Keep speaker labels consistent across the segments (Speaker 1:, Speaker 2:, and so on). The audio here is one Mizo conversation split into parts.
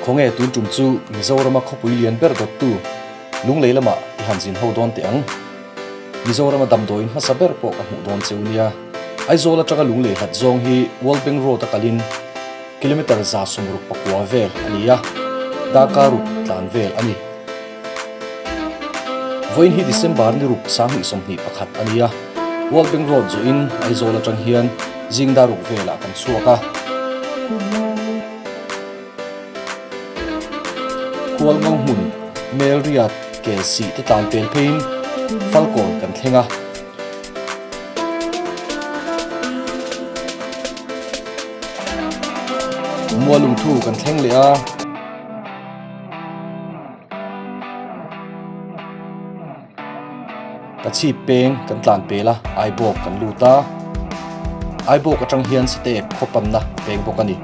Speaker 1: Khawnge tun tum chu Mizorama khawpui lian ber dawttu Lunglei lamah i han zin ho dawn teh ang. Mizorama damdawiin hmasa ber pawh ka hmuh dawn cheu nia. Aizawl atanga Lunglei hlat zawng hi World Bank Road a kalin kilometre 69 vel a ni a, darkar ruk tlan vel a ni. Vawiin hi December ni ruk 2021 a ni a, World Bank Road zawhin Aizawl atang hian zing dar ruk velah kan chhuak a. Khualngo hmun Melriat Kelsih te tlan pel pheiin Falkawn kan thleng a. Mualungthu kan thleng leh a. Ka chhip peng kan tlan pel a, Aibawk kan lut a. Aibawk atang hian Sateek khaw panna a peng bawk a ni.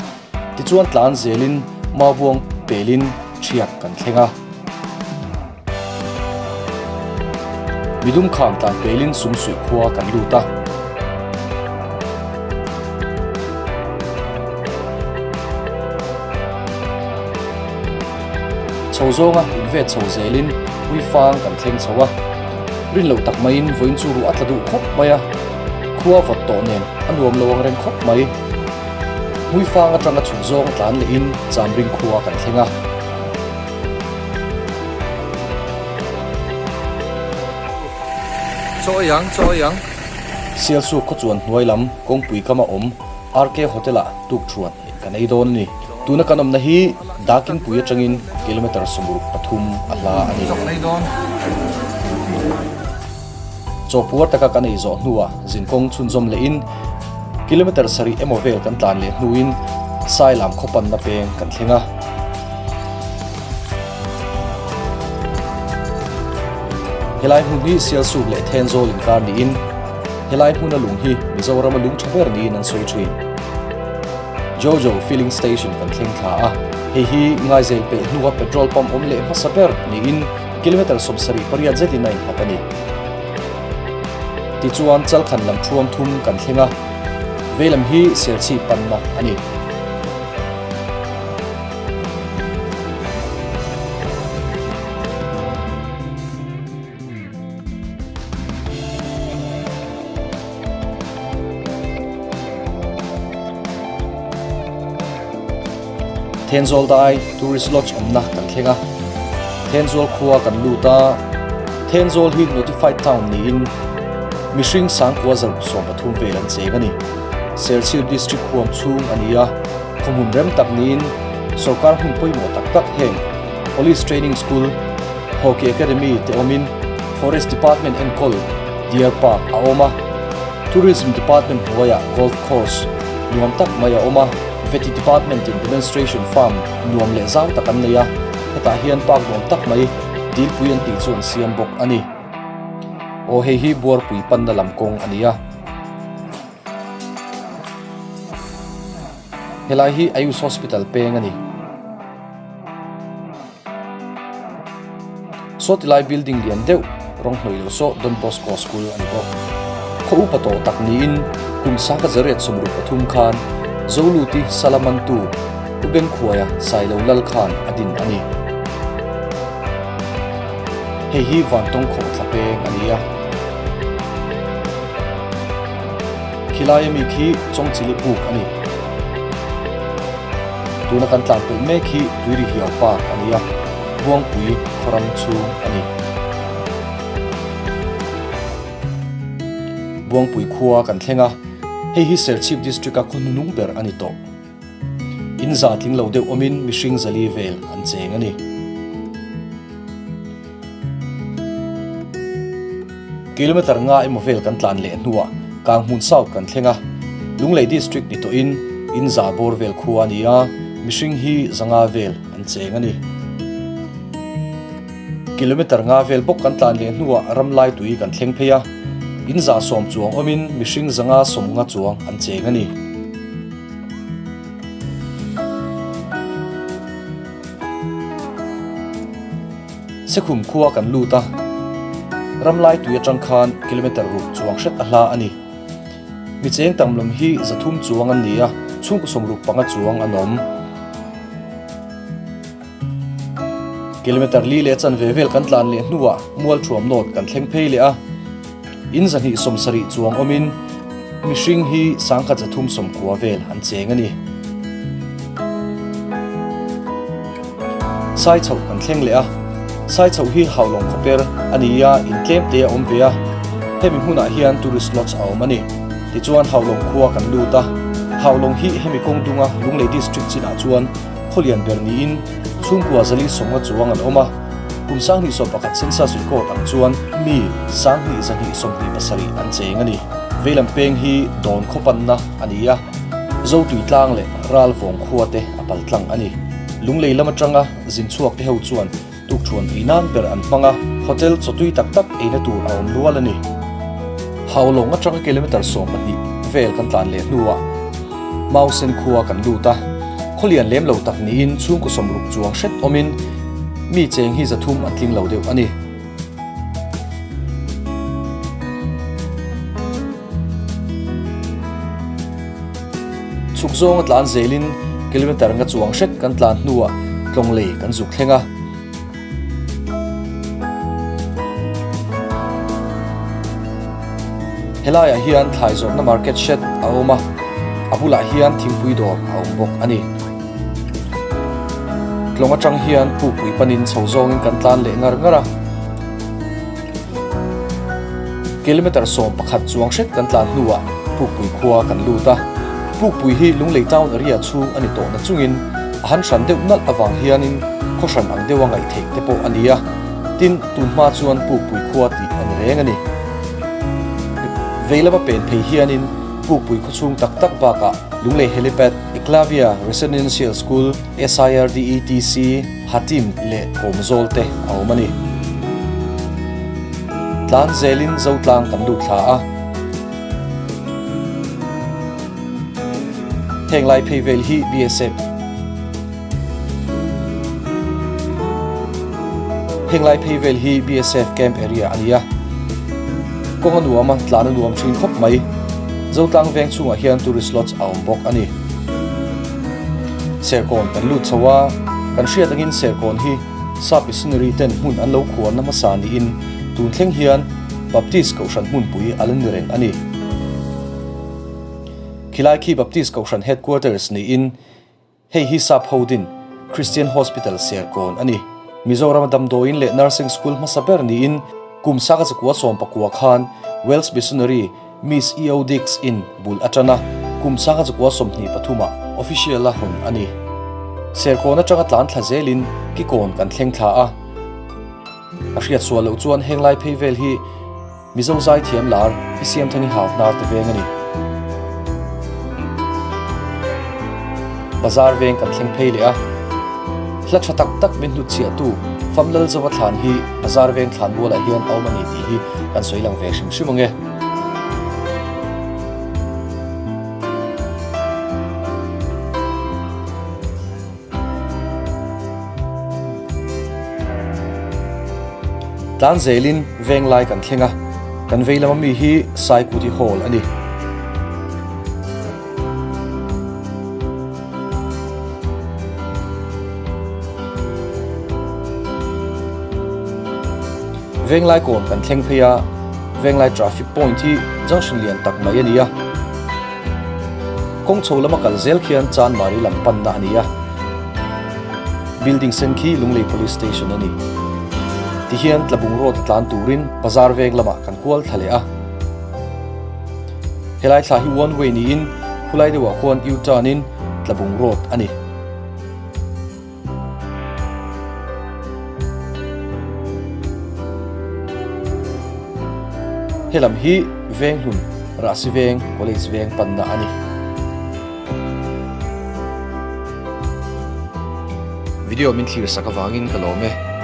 Speaker 1: Tichuan tlan zelin Maubuang pelin Thiak kan thleng a. Midum kham tlan pelin Sumsuih khua kan lut a. Chho zawnga invet chho zelin Puifang kan thleng chho a. Rin loh tak maiin vawiin chu ruah a tla duh khawp mai a, khua vawt tawh nen a nuam lo ang reng khawp mai. Hmuifang atanga chhuk zawng tlan lehin Chamring khua kan thleng a.
Speaker 2: Chaw ei ang, chaw ei ang.
Speaker 1: Sialsuk khaw chuan hnuai lam kawngpui kama awm RK Hotel ah tukthuan kan ei dawn a ni. Tuna kan awmna hi Dakinpui atangin kilometre 63 a hla a ni. Chaw puar taka kan ei zawh hnuah zinkawng chhunzawm lehin kilometre sarih emaw vel kan tlan leh hnuin Sailam khaw panna peng kan thleng a. Helai hmun hi Sialsuk leh Thenzawl inkar niin helai hmuna lung hi Mizorama lung tha ber niin an sawi thin. Jojo Filling Station kan thleng thla a, hei hi Ngaizel pelh hnua petrol pump awm leh hmasa ber niin kilometre 78 zetin a inhlat a ni. Tichuan Chalkhan lam thuam thum kan thleng a, veilam hi Serchhip panna a ni. Thenzawl dai Tourist Lodge awmna kan thleng a, Thenzawl khua kan lut a, Thenzawl hi Notified Town niin mihring sangkua zarh 13 vel an cheng a ni. Serchhip District huam chhung a ni a, khawhmun rem tak niin sorkar hmun pawimawh tak tak heng Police Training School, Hockey Academy te awmin Forest Department enkawl Deer Park a awm a, Tourism Department hnuaiah Golf Course nuam tak mai a awm a, Vety Department in Demonstration Farm nuam leh zau tak an nei a, hetah hian park nuam tak mai Dilpui an tih chu an siam bawk a ni. Aw hei hi Buarpui panna lam kawng a ni a. Helai hi Ayush Hospital peng a ni. Saw tilai building lian deuh rawng hnawih loh saw Don Bosco School a ni bawk. Khaw upa tawh tak niin kum sangkhat 863 khan Zoluti Salamantu U Bengkhuaia Sailo Lal khan a din a ni. Hei hi Vantawng khawh thla peng a ni a. Khilai ami khi Chawngchili puk a ni. Tuna kan tlan pelh mek hi Tuirihiau Park a ni a, Buangpui khawram chhung a ni. Buangpui khua kan thleng a, hei hi Serchhip District-a khaw hnunung ber a ni tawh. In za tling lo deuh awmin mihring zali vel an cheng a ni. Kilometre nga emaw vel kan tlan leh hnuah Kanghmun South kan thleng a, Lunglei District ni tawhin in za bawr vel khua a ni a, mihring hi zanga vel an cheng a ni. Kilometre nga vel bawk kan tlan leh hnuah Ramlai tui kan thleng phei a, in za sawm chuang awmin mihring zanga sawmnga chuang an cheng a ni. Sekhum khua kan lut a, Ramlai tui atang khan kilometre ruk chuang hret a hla a ni. Mi cheng tam lam hi 300 chuang an ni a, chhungkaw 65 chuang an awm. Kilometre li leh chanve vel kan tlan leh hnuah Mualthuam North kan thleng phei leh a. In 270 chuang awmin mihring hi 1390 vel an cheng a ni. Saichhoh kan thleng leh a, Saichhoh hi Haulawng khawper a ni a, in tlem te a awm ve a, hemi hmunah hian tourist lodge a awm a ni. Tichuan Haulawng khua kan lut a, Haulawng hi hemi kawng dunga Lunglei District chinah chuan khawlian ber niin chhungkua 450 chuang an awm a, Kum 2011 census record ang chuan mi 2227 an cheng a ni. Veilam peng hi Dawn khaw panna a ni a, Zotui tlang leh Ralvawng khua te a pal tlang a ni. Lunglei lam atanga zin chhuak te ho chuan tukthuan ei nan ber an hmang a, hotel chawtui tak tak eina tur a awm nual a ni. Haulawng atanga kilometre 12 vel kan tlan leh hnuah Mausen khua kan lut a, khawlian lem lo tak niin chhungkaw 60 chuang hret awmin mi cheng hi 300 an tling lo deuh a ni. Chhuk zawnga tlan zelin kilometre nga chuang hret kan tlan hnuah Tlawnglei kan zuk thleng a. Helaiah hian thlai zawrhna market shed a awm a, a bulah hian thingpui dawr a awm bawk a ni. Tlawng atang hian pukpui panin chho zawngin kan tlan leh ngar ngar a. Kilometre 11 chuang hret kan tlan hnuah Pukpui khua kan lut a. Pukpui hi Lunglei town area chhung a ni tawh na chungin a han hran deuh nalh avang hianin khaw hran ang deuha ngaih theih te pawh a ni a. Tin, tun hma chuan Pukpui khua tih a ni reng a ni. Vei lama pen phei hianin Pukpui khaw chhung tak tak bakah Lunglei Helipad, Eklavya Residential School, SIRDETC, Hatim leh Kawmzawl te a awm a ni. Tlan zelin Zotlang kan lut thla a. Heng lai phei vel hi BSF. Heng lai phei vel hi BSF camp area a ni a. Kawng a nuam a, tlan a nuam thin khawp mai. Zotlang veng chhungah hian tourist lodge a awm bawk a ni. Serkawn kan lut chho a, kan hriat angin Serkawn hi Sap missionary ten hmun an lo khuarna hmasa niin tun thleng hian Baptist Kohhran hmunpui a la ni reng a ni. Khilai khi Baptist Kohhran headquarters niin hei hi Sap ho din Christian Hospital Serkawn a ni. Mizorama damdawiin leh nursing school hmasa ber niin kum 1919 khan Welsh missionary Miss E.O. Dix in bul a tan a, kum 1923 ah official a hawn a ni. Serkawn atanga tlan thla zelin Kikawn kan thleng thla a. A hriat sual loh chuan heng lai phei vel hi Mizo zaithiam lar i Siamthani hau hnar te veng a ni. Bazar veng kan thleng phei leh a. Hla tha tak tak min hnutchhiahtu Famlal Zova thlan hi Bazar veng thlan mualah hian a awm a ni tih hi kan sawi lang ve hrim hrim ang e. Tlan zelin Venglai kan thleng a, kan vei lama mi hi Saikuti Hall a ni. Venglai kawn kan thleng phei a, Venglai traffic point hi junction lian tak mai a ni a. Kawng chho lama kal zel khian Chanmari lam panna a ni a. Building sen khi Lunglei Police Station a ni. Tihian Tlabung Road a tlan turin bazar veng lamah kan kual thla leh a. Helai thla hi one way niin khulai deuhah khuan U-turn in Tlabung Road a ni. Helam hi Venghlun, Rahsi Veng, College Veng panna a ni. Video min thlir sak avangin ka lawm e.